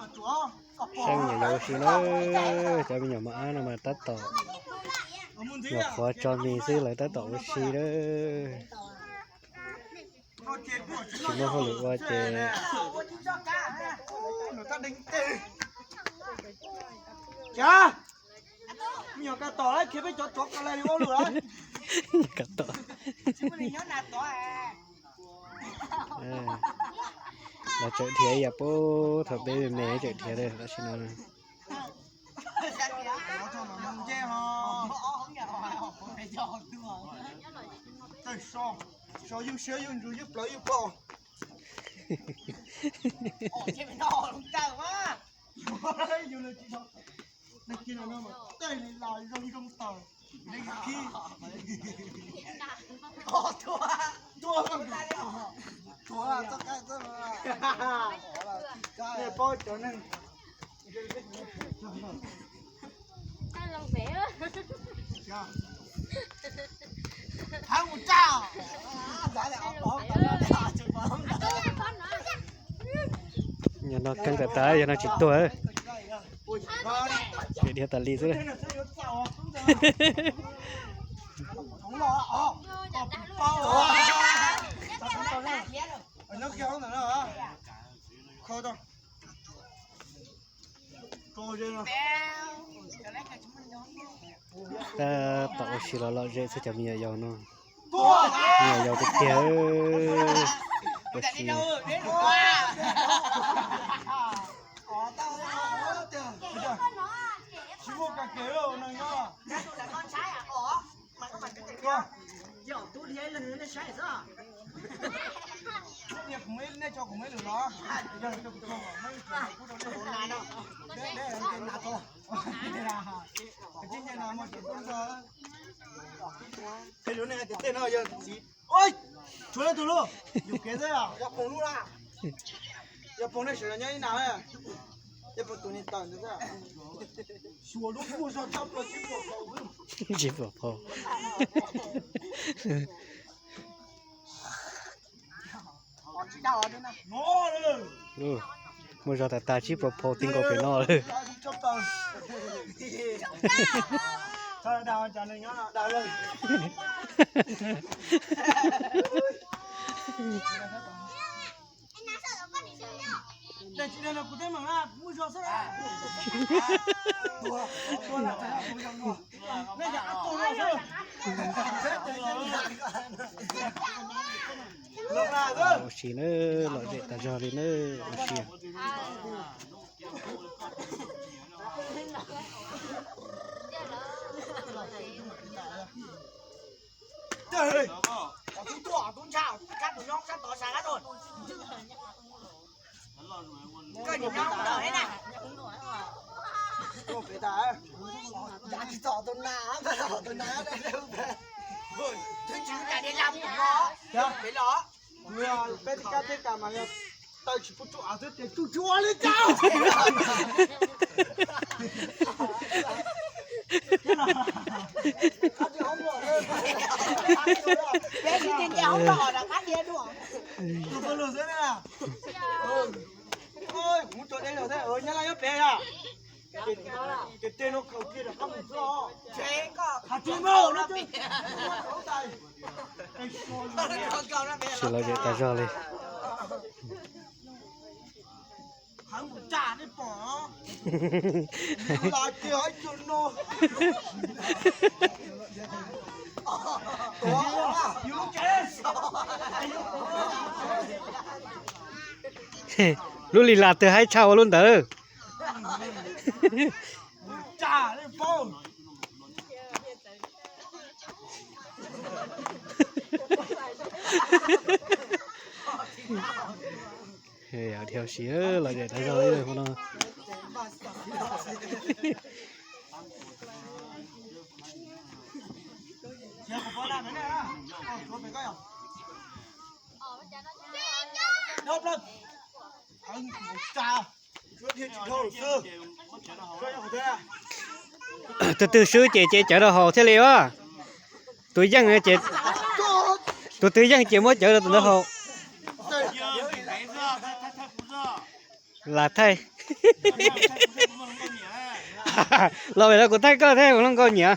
Saib me nyuam yaus ua si na, cov me nyuam mos ab no mas tab tom nyuam qhuav tso mis xwb lawv tab tom ua si lawm. Tsis muaj hauj lwm ua ces Los tseem dhia ib yam puag thaum peb me tseem dhia tam sim no. Yog no keej tas tas, yog no tsis tuag. Dhia tas li xwb. Tab tom ua si los lom zem xwb cov me nyuam yaus no. Me nyuam yaus tiag tiag, ua si. Tej no yog txiv. Tshuav leej twg lauj? Yus kev xwb, yog poob lub na. Yog poob nej sawv daws nyob ib na, yog poob tus niag tawm ntawd xwb. Xyuas lub kuj zog tshaj plaws, tsib puas phaus xwb. Tsib puas phaus. Muaj zog tas tas tsib puas phaus ti nkaus pem no lawm. Ua si na, lom zem tas zog li na, ua si. Peb tib kab teb kas mas yog taw tsis pub tsuj av xwb tias tsuj tsuj ua li cas. Peb tsis nce nce hauv los qab tiag dua. Tus koj lug xwb na. Kuv muab tso deb lawm thiab, Nyab Laj nyob pem yom. Ces tej no khaws kiag rov qab mus xwb os. Has tsuag no no. Sim lom zem tas zog li. Lub li las twg haib tshaj ua lub ntawd. Dhia si lom zem tas zog li hmo no. Tus twg swb ces ces cawv rau hauv thiaj li as. Tus yeej ces, tus twg yeej ces muab cawv rau tus ntawd haus. Lam thaij. Los pem no kuv thaij koj thiab, kuv hluas nkauj nyiam.